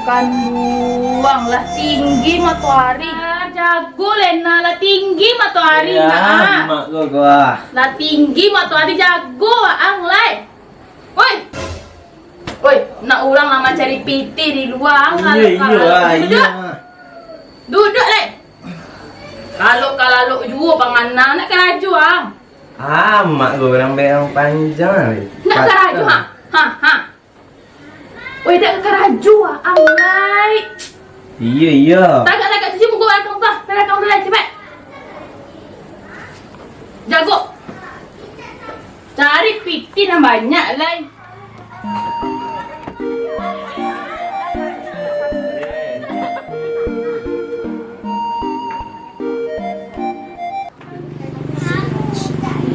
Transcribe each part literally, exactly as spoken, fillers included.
Panduang, lah tinggi matoari. Ah, jago Lena, lah tinggi matoari, nak, ah. Mak ko, ko, ah. Lah tinggi matoari, jago, ang, lai. Woi. Woi, nak urang lah mancari pitih di lua, ang. Iyo, iyo, ah, iyo, ah. Duduak, lai. Kalau kalalok juo pangana, nak karajo, ang. Ah, mak ko urang berang panjang, lai. Nak karajo, ha? Ha, ha. Woi, dak karajo, ang, lai. Iyo, iyo. Tagak, tagak, cuci muko balakang tu, ah. Balakang tu, lai, capek. Jago. Cari pitih nan banyak, lai.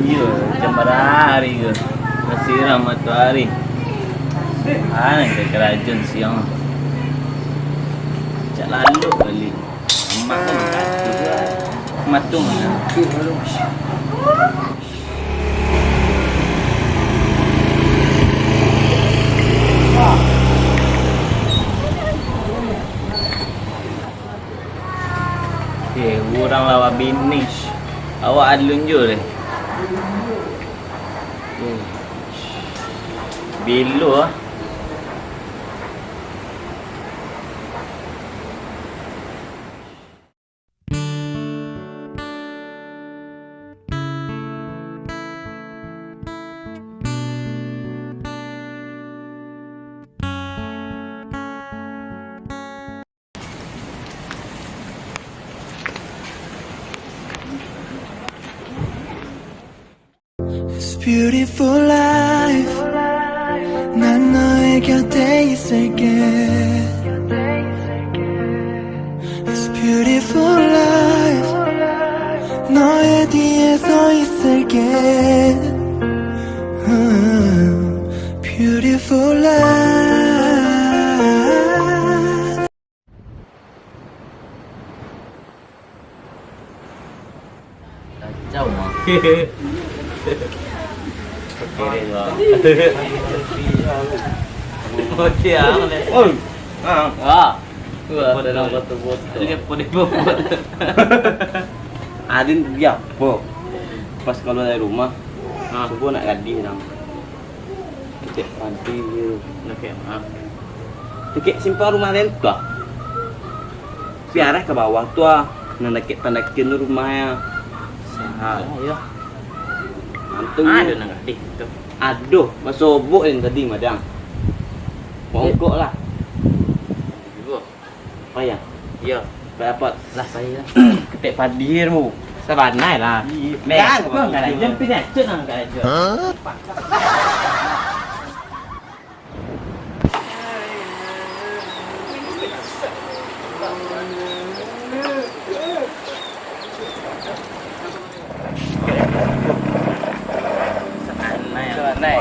Iyo, macam bara hari ko. Basiram matoari. Ah, nan ka karajo siang. Cak lalok baliak. Emak ko mangkatuak lah. Matung lah. Eh, urang lah babini. Awak alun juo deh. Hmm. Bilo ah. This beautiful life 난 너의 곁에 있을게 This beautiful life 너의 뒤에 서 있을게 Beautiful life Kacau mah. Oke, ah. Oi. Ah. Ah. Pada dalam foto-foto. Dia pun dia buat. Adin dia apa? Pas keluar dari rumah, ah. Subuh nak gadih dang. Dakek padi tu. Dakek, ha. Dakek simpang rumah den tu ah. Piarah ka bawah tu ah. Nan dakek tandakin tu rumah ya. Sahat. Oh, iyo. Antu. Ado nan gadih tu. Ado, basobok den tadi madang. Mongkok lah. Ibo. Payah. Iyo. Barapo? Lah, payah lah. Ketek padi tu. Sabanai lah. Iyo. Meh, kan, kau kan aja, pin aja nang kan aja. Hah? Sabanai. Sabanai.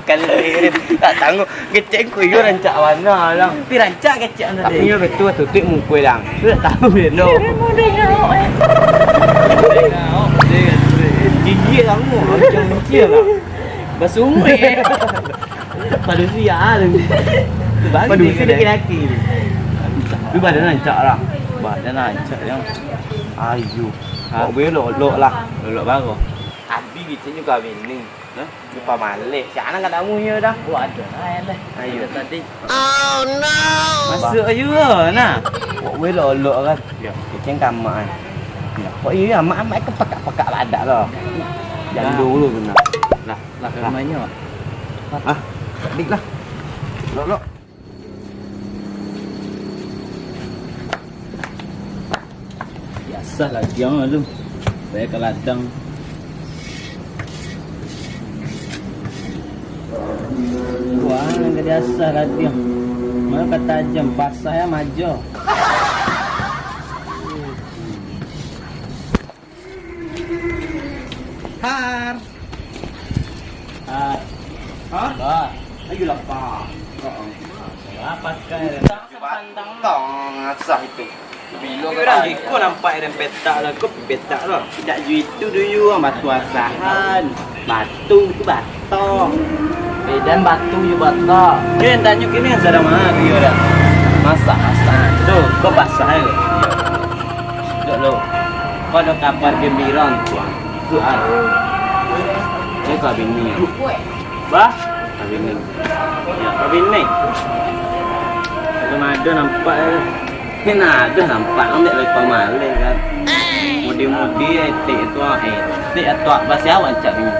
Kalau diirit, tak tangguh. Kecek ko iyo rancak bana lah. Tapi rancak kecek anda. Tapi iyo betul tutup muka dang. Tu tak tahu dia no. Gigi kamu macam kecil lah. Basumai. Padusi ah. Padusi laki-laki. Tapi badan rancak lah. Badan rancak yang. Ayo. Ha? Kok boleh lok-lok lah. Lok-lok baru. Abi kecil juga bini. Hah? Lupa maleh. Siapa nak katamu nyo dah? Oh, ada lah, ya lah. Ayo. Ada tadi. Oh no. Masuk ayo lah, nah. Kok boleh lok-lok kan? Ya. Kecil kamak kan. Ya. Kok iya amak-amak ke pekak-pekak badak lah. Jando dulu tu nah. Lah, lah, ke rumahnya, Pak. Hah? Dik lah. Lok-lok. Biaso lah, Tiang lah tu. Bayar ka ladang. Wah, nan ka diasah lah, Tiang. Mana kata jam, basah ya majo. Hah? Ayolah, Pak. Lah, pakai. Batang asah itu. Bilo urang beko nampak dalam petak lah, ko petak lah. Indak jo itu dulu, batu asahan. Batu tu batang. Bedan batu jo batang. Eh, tanyo kini sadang ma, iyo dah. Masak, masak. Tu, ko basah, eh. Dok lo. Ko ado kabar gembira tu, ah. Tu, ah. Ni ka bini. Bah? Ka bini. Ya, ka bini. Ado mado nampak, eh. Ni nah, ado nampak, ambiak lai pamaleh kan. Mudi-mudi, eh, etek tu, ah, eh. Etek atau apa siapa cak ni?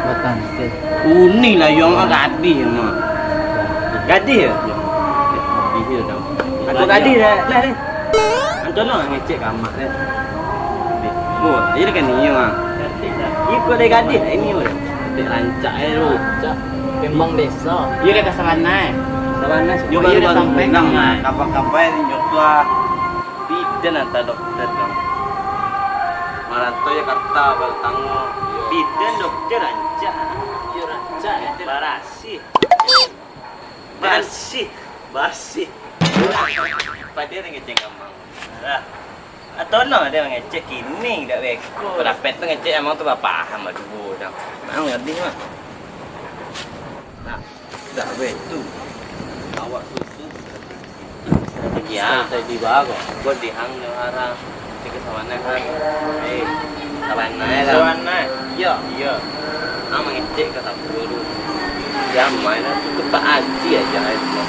Batang, etek. Uni lah, yang gadih mah. Gadih ya? Gadih ya, dah. Aku gadih dah, lah, deh. Anto lo ngecek ka amak, deh. Oh, jadi kan ni, ah. Iko deh gadih, ini, oh. Etek rancak, eh, lo. Rancak. Memang desa. Iyo, dah ka Sabanai. Sabanai, yo, baru-baru pulang, ah. Kabar-kabar ni, Joshua. Bidan anta dokter, dong. Marantau Jakarta, baru tango. Bidan dokter rancak. Iyo, rancak, dokter. Barasih. Barasih. Barasih. Padi ngecek amang. Lah. Atau no, ado ngecek kini, dak beko. Rapet tu ngecek amang tu bapaham baduo, dong. Mang, ngerti, Mak? Nah. Dak baitu. Awak susu. Iya. Tadi bago. Buat dihang nyo harang. Cek Sabanai, Han. Eh, Sabanai lah. Sabanai. Iya. Iya. Ah, mangecek ka sapu tu. Dia main lah. Itu Pak Haji aja itu.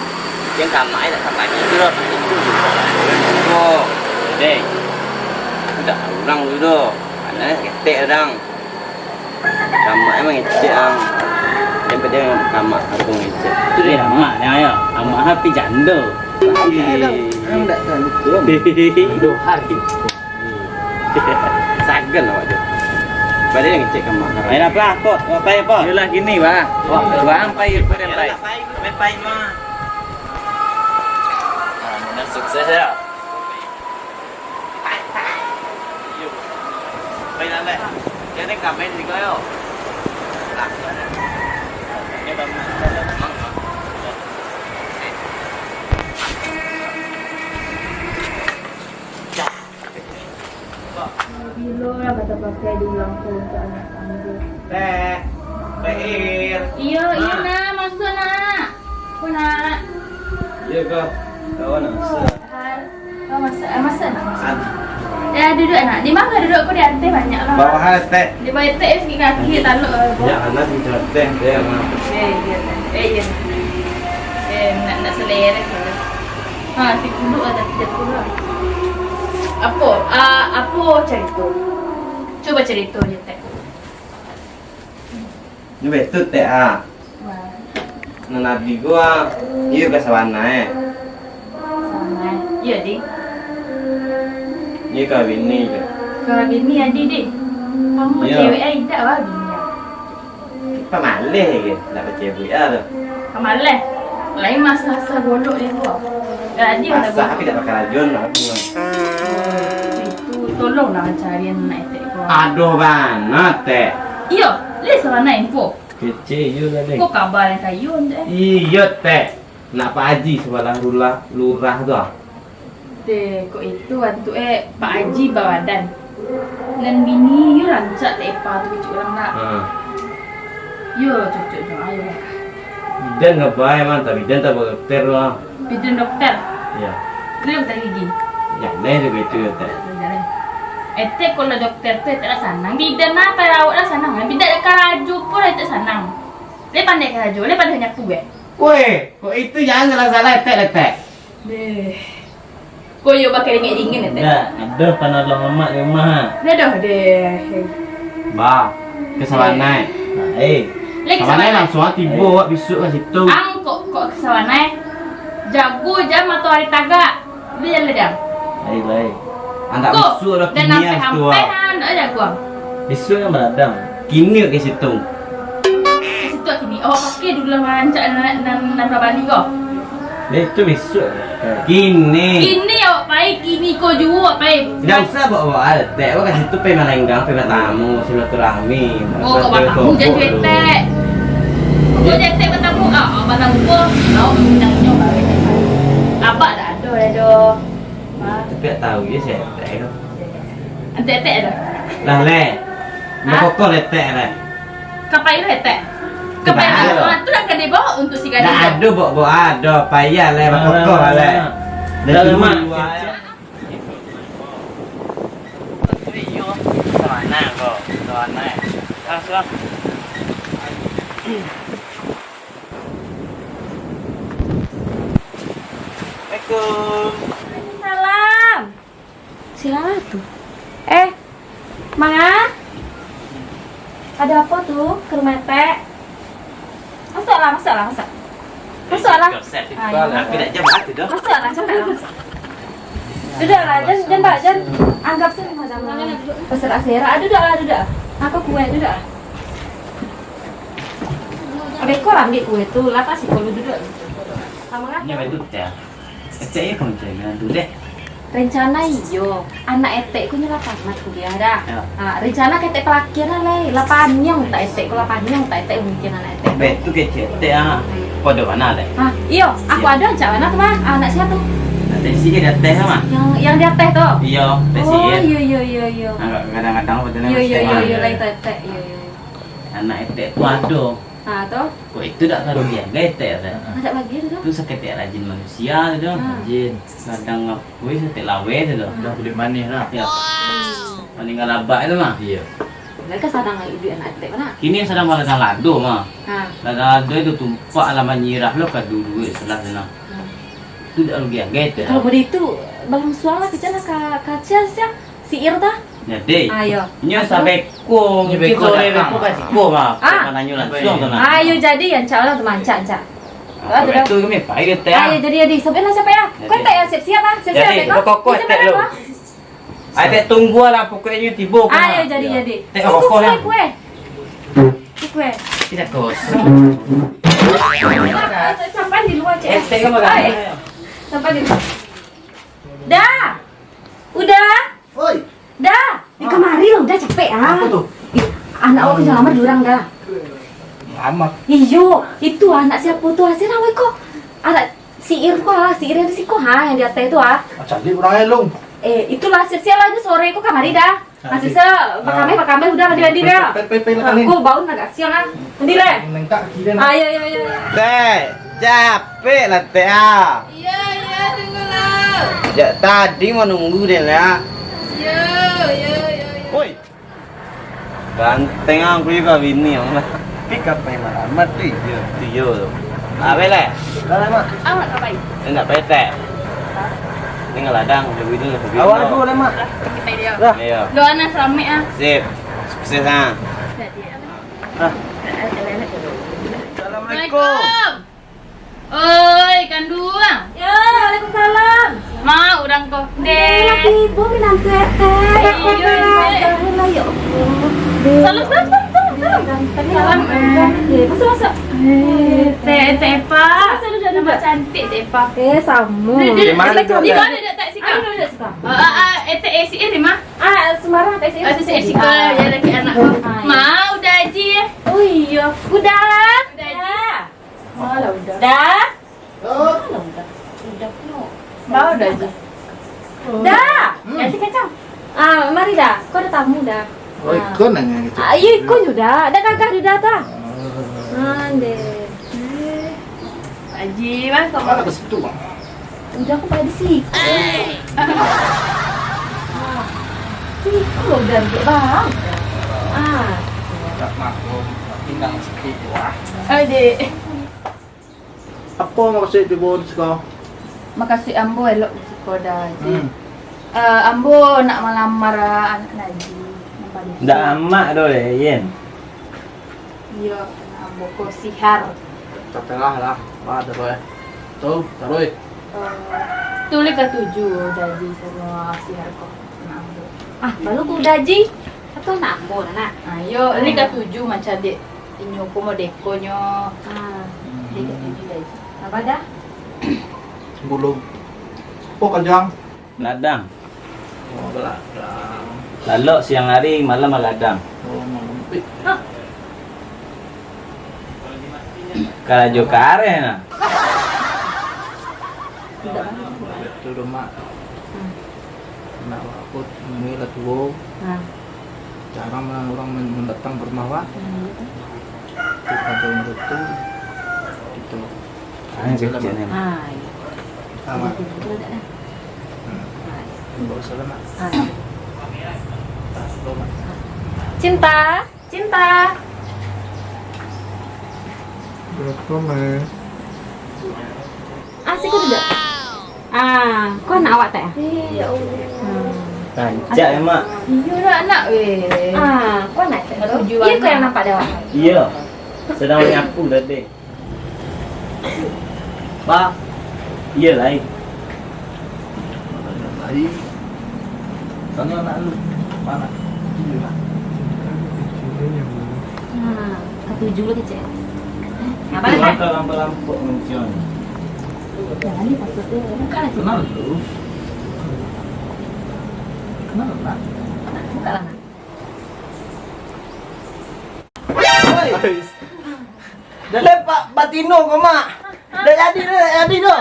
Yang kamai dah sampai gitu lah. Itu. Oh, deh. Udah urang dulu. Mana ketek urang. Kamak emang ngecek, ang. Yang penting kamak aku ngecek. Tu dia amak, ya, ya. Amak api janda. Iya. Ang dak tahu tu. Dua hari. Sagan awak tu. Pada yang ngecek kamak. Ayo apa? Kok apa apa? Yolah gini, Bang. Wah, Bang, pai, pai, pai. Pai, pai, mah. Ah, mudah sukses ya. Bilo lah kata pakai di ulang tahun tu anak tangga. Teh, Teh Ir. Iyo, iyo, nak. Nak, masuak, nak. Ko, nak. Iyo, Kak. Kawan, nak masuak. Har. Oh, masuak, eh, masuak, nak, masuak. Ah. Ya, duduk, nak. Di mana duduk? Ko di ateh banyak lah. Bawah ateh. Di bawah ateh, sakik kaki, taluk, eh, bawah. Ya, anak di ateh, ya, nak. Eh, iyo, Teh. Eh, iyo. Eh, nak, nak selera, Kak. Ha, ti puluah lah, ti puluah lah. Apo? Ah, apo carito? Cubo carito jo, Teh. Nyo betul, Teh, ah. Wah. Nan adi ko, ah, iyo ka Sabanai, eh. Sabanai. Iyo, Di. Iyo ka bini, Di. Ka bini, Adi, Di. Kamu cewek, eh, indak, wah, bini, ah. Pamaleh ke? Ndak pacaya buya tu. Pamaleh. Lain masak-masak golok dia tu. Jadi ada masak tapi tak pakai racun lah. Itu tolonglah cari anak etek ko. Aduh, bana, Tek. Iyo, le Sabanai info. Kecil iyo lah, Dek. Ko kabar yang kayu, Tek? Iyo, Tek. Nak Pak Haji sabalah lurah, lurah tu ah. Deh, kok itu antuk eh Pak Haji babadan. Nan bini yo rancak, Tek, epa tu kecik urang nak. Ha. Yo cocok jo ayo lah. Bidan ka pai mah, tapi bidan tak dokter lah. Bidan dokter? Ya. Itu dokter gigi? Ya, deh, deh, begitu ya, Tek. Etek, kalau dokter tu etek lah sanang. Bidan lah, perawat lah sanang. Bidan karajo pun etek sanang. Le pandai karajo, le pandai nyapu, eh. Weh, kok itu jangan salah-salah etek, etek. Deh. Koyo bakeh dingin-dingin, Tek. Ndak, adoh panolong amak di rumah. Dah doh, deh. Ba, ka Sabanai. Nah, eh. Lagi Sabanai Sabanai. Langsuang ah tibo, eh, wak bisuak ka situ. Ang kok, kok ka Sabanai? Jago jam matoari tagak. Udah jalan dah. Lai, lai. Andak bisuak dah kini ah situ ah. Hampir, ah, ndak jago ang. Bisuak kan baradang. Kini ka situ. Ka situ kini. Awak pakai dulu lah marancak nan, nan, nan babali ko. Itu bisuak. Kini. Kini awak pai, kini ko juo awak pai. Tidak usah bawa-bawa alat, Tek. Awak ka situ pai malenggang, pai batamu, silaturahmi. Oh, kau batamu jangan cuetek. Kau jetek batamu, ah, batamu ko, kau minang nyo baru jetek. Abak dak ado, ado. Tapi tak tahu je saya tak tahu. Etek-etek ado. Lah, leh. Hah? Bakokok letek, leh. Kapai lu etek? Kapai lu, ah, tu dah ka dibawa untuk si gadang tu. Dah ado, bawa-bawa ado, payah, leh, bakokok, leh. Dah, dah, Mak. Iyo, ka mano ko? Ka mano? Ah, sudah. Assalamualaikum. Waalaikumsalam. Siapa tu? Eh, Manga? Ada apa tu ke rumah Etek? Masuklah, masuklah, masuk. Masuklah. Konsep itu. Ah, ya. Aku nak jam aku tu. Masuklah, cepatlah, masuk. Duduklah, jan, jan, Mbak, jan. Anggap sini macam mana. Peserak-serak. Ah, duduklah, duduk. Aku kuat, duduk. Abis kau ambil kue tu, lah kasih kau duduk. Sama kan? Ini apa itu, Teh? Etek iyo ka mancari minantu deh. Rencana iyo, anak etek ko nyo lah tamat kuliah dah. Yo. Ha, rencana ka etek palakian lah, lai. Lah paniang utak etek ko, lah paniang utak etek mungkin anak etek ko. Baitu kecek etek, ah. Ko ado bana, lai? Ha, iyo, aku ado rancak bana tu, mah. Anak sia tu? Anak Tesi ka di ateh, mah. Yang, yang di ateh tu? Iyo, Tesi. Oh, iyo, iyo, iyo, iyo. Agak kadang-kadang batua. Iyo, iyo, iyo, iyo, lai tu etek. Iyo, iyo, iyo. Anak etek tu ado. Ha, tu? Kok itu dak karugian, gai etek, dah. Dak bagi tu, dah. Tu saketek rajin manusia tu, dah. Ha. Rajin. Kadang ngapui saketek laweh tu, dah. Dah kulik manih, lah. Yo. Hmm. Paling galabak tu, mah. Iyo. Mereka sadang iduik anak etek, mana? Kini sadang baladang lado, mah. Ha. Ladang lado itu tumpak lah manyirah lo ka dulu, salah tu, nah. Hmm. Tu dak rugian, gai etek. Kalau begitu, balang suang lah, kecek lah ka, ka sia, sia. Si Ir tu? Jadi, ah, iyo. Nyo sabeko, mungkin beko sore datang. Beko ka siko, mah. Ah. Mananyo lansuang tu, nah. Ayo, jadi, rancak lah tu, rancak, rancak. Ah, tu dah. Itu kami pai ke, Teh. Ayo, jadi, jadi. Sampai lah, sampai lah. Jadi. Kau tak ya siap-siap, ah? Siap-siap, jadi, kau. Kau kau, Teh, lu. Ayo, Teh, tunggu lah, pokoknyo tibo. Ayo, jadi, jadi. Teh, tunggu kau, kue, ya? Kue. Kue. Tidak kosong. Sampai di luar, Cek. Eh, Teh, kau makan. Ayo. Sampai di luar. Dah. Udah. Oi. Dah. Eh, kamari lah, udah capek, ah. Apa tu? Ih, anak awak tu jan lamar di urang dah. Lamar? Iyo, itu anak siapa tu? Hasil awak ko. Anak si Ir ko, ah. Si Ir yang di siko, ha, yang di ateh tu, ah. Ah, cantik urang elong. Eh, itulah, siap-siap lah, ni sore ko kamari dah. Ah, sisa bakameh, bakameh, udah, mandi-mandi dah. Pe, pe, pe, pe, pe, pe. Aku bau agak siang, ah. Mandi, leh. Nengkak kiri, nah. Ayo, ayo, ayo. Teh, capek lah, Teh, ah. Iya, iya, tunggulah. Jak tadi manunggu deh, lah. Iya, iya, iya, iya. Woi. Ganteng aku juga bini, Bang. Tapi kapai malamat tu, iyo. Iyo tu. Abis lah. Dah lah, Mak. Awak kapai? Indak pai, Teh. Tinggal ladang, lebih dulu, lebih dulu. Awak dulu lah, Mak. Kita dia. Dah. Iyo. Doa nak selamat, ah. Sip. Sukses, ah. Dah, dia. Ah. Assalamualaikum. Oi, kanduang. Yo, waalaikumsalam. Ma, urang ko. Deh. Laki ibu minantu etek. Iyo, Dek. Salam, salam, salam, salam, salam. Salam. Eh, masuk, masuk. Eh, Teh, Teh Epa. Masuk, duduk, duduk. Nampak cantik, Teh Epa. Eh, sama. Duduk, duduk. Di mana duduk, Dek? Di mana duduk, Teh, siko? Ah, duduk, duduk, siko. Ah, ah, eh, Teh, eh, si Ir di ma? Ah, Semarang, Teh, si Ir. Ah, Teh, si Ir. Ah, ya, laki anak. Ah, ya. Ma, udah, Ji. Oh, iya. Udah. Udah, Ji. Ya. Malah udah. Dah? Malah udah. Udah, no. Malah udah, Ji. Dah. Hmm. Ganti kacang. Ah, mari dah. Kau ada tamu dah. Oh, ah. Ikon nanya gitu. Ah, iya, ikon juga. Dah gagah dia dah, dah. Ah. Ah, deh. Eh. Pak Haji, Bang, sama. Mana ke situ, Bang? Udah, aku pada di situ. Ah. Situ udah duduk, Bang. Ah. Tak maklum, tinggal sikit, wah. Adik. Apo maksud tibo di siko? Maksud ambo elok di siko dah, Ji. Hmm. Eh, ambo nak malamar anak Naji, nan padusi. Ndak amak doh, Yen. Iyo, anak ambo ko Sihar. Tatangah lah, mah, taruih. Tu, taruih. Eh, tu lai katuju dah, Ji, samo Sihar ko, anak ambo. Ah, baru ko dah, Ji. Atau anak ambo, nak? Ah, iyo, lai katuju macam dek. Inyo ko modekonyo. Ah. Dia katuju, Ji. Apa dah? Sepuluh. Apo karajo ang? Ladang. Oh, baladang. Lalok siang hari, malam baladang. Oh, malam. Hah? Karajo kareh nah. Batua tu, Mak. Hmm. Anak awak ko umua lah tuo. Ha. Jarang lah urang men-, mendatang ka rumah awak. Hmm. Tu karajo urang tu, kito. Ah, kecil ni. Ha, iyo. Sama. Betul, betul, betul, dah. Hmm. Ha, iyo. Bawa salam, Mak. Ha. Cinta. Cinta. Barapo, Mak? Ah, siko duduak. Ah, ko anak awak tak, ya? Eh, ya Allah. Hmm. Rancak, ya, Mak? Iyo lah, anak, weh. Ah, ko anak tak? Iyo, ko yang nampak dek awak. Iyo. Sadang manyapu tadi. Ba. Iyo lai. Lai. Tanyo anak lu. Mano? Iyo lah. Ha, katuju lah kecek. Apa lah, Kak? Lampak-lampak manciang. Jangan ni takut tu. Buka lah, Cik. Kenal lu? Kenal lah. Buka lah, Nak. Oi. Dah lepak batino ko, Mak. Dah jadi, dah jadi tu.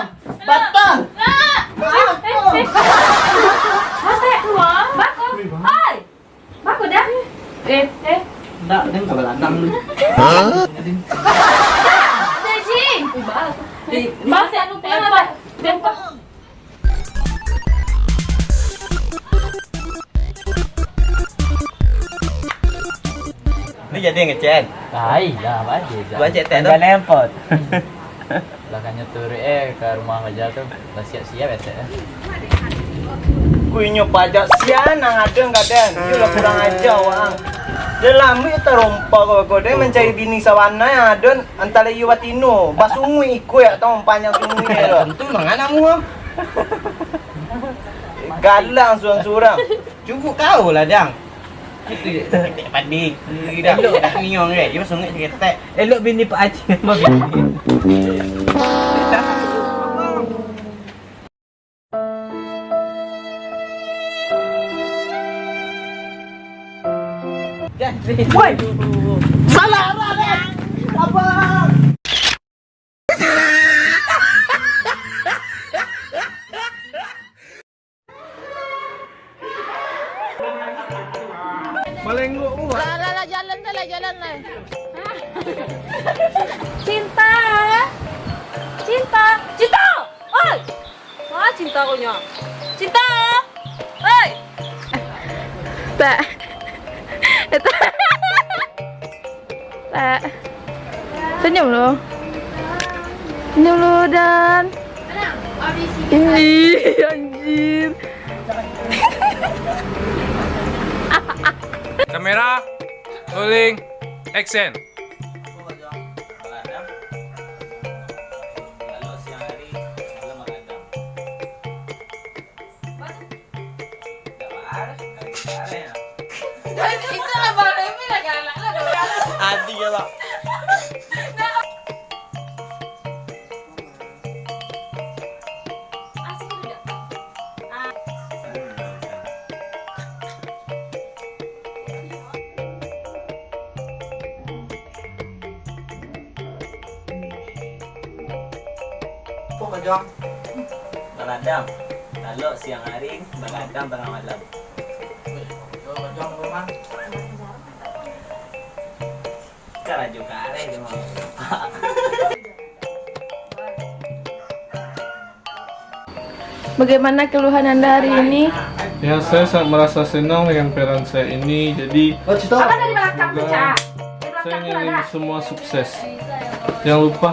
Batal. Batal. Eh, eh. Batal keluar. Bako. Oi. Bako dah. Eh, eh. Ndak, dia enggak baladang tu. Hah? Ada jin. Eh, Bang, saya lupa. Lupa. Ni jadi ngecen. Ai lah, baje. Buat cek tek tu. Tanggal empat. Lah kanyo turuik eh ka rumah Fajar tu. Lah siap-siap etek eh. Ku inyo pajak sia nan ado gaden. Iyo lah kurang aja wang. Dia lami tarompa ko ko dia mancari bini sawana yang ado antara iyo batino. Basunguik iko ya tau panjang sunguik tu. Tentu mangan kamu. Galang surang-surang. Cukup kau lah, Dang. Itu je, tak ketek padi. Elok tak miong kan? Dia masuk angin seketek. Elok bini Pak Haji. Abang bini. Woi! Salah arah, Dang! Abang! Malenggok pun. Lah, lah, lah, jalan dah lah, jalan lah. Cinta. Cinta. Cinta. Oi. Wah, cinta kau nya. Cinta. Oi. Tak. Tak. Senyum lo. Senyum lo, Dan. Ih, anjir. Kamera, rolling, action. Adi ya, Bang. Apo kajang? Baladang. Kalau siang hari, baladang tangah malam. Wih, kajang memang. Karajo kareh tu mah. Bagaimana keluhan Anda hari ini? Ya, saya sangat merasa senang dengan peran saya ini. Jadi, Apa dari belakang tu, semoga Cak? Dari saya belakang tu ingin ada. Semua sukses. Jangan lupa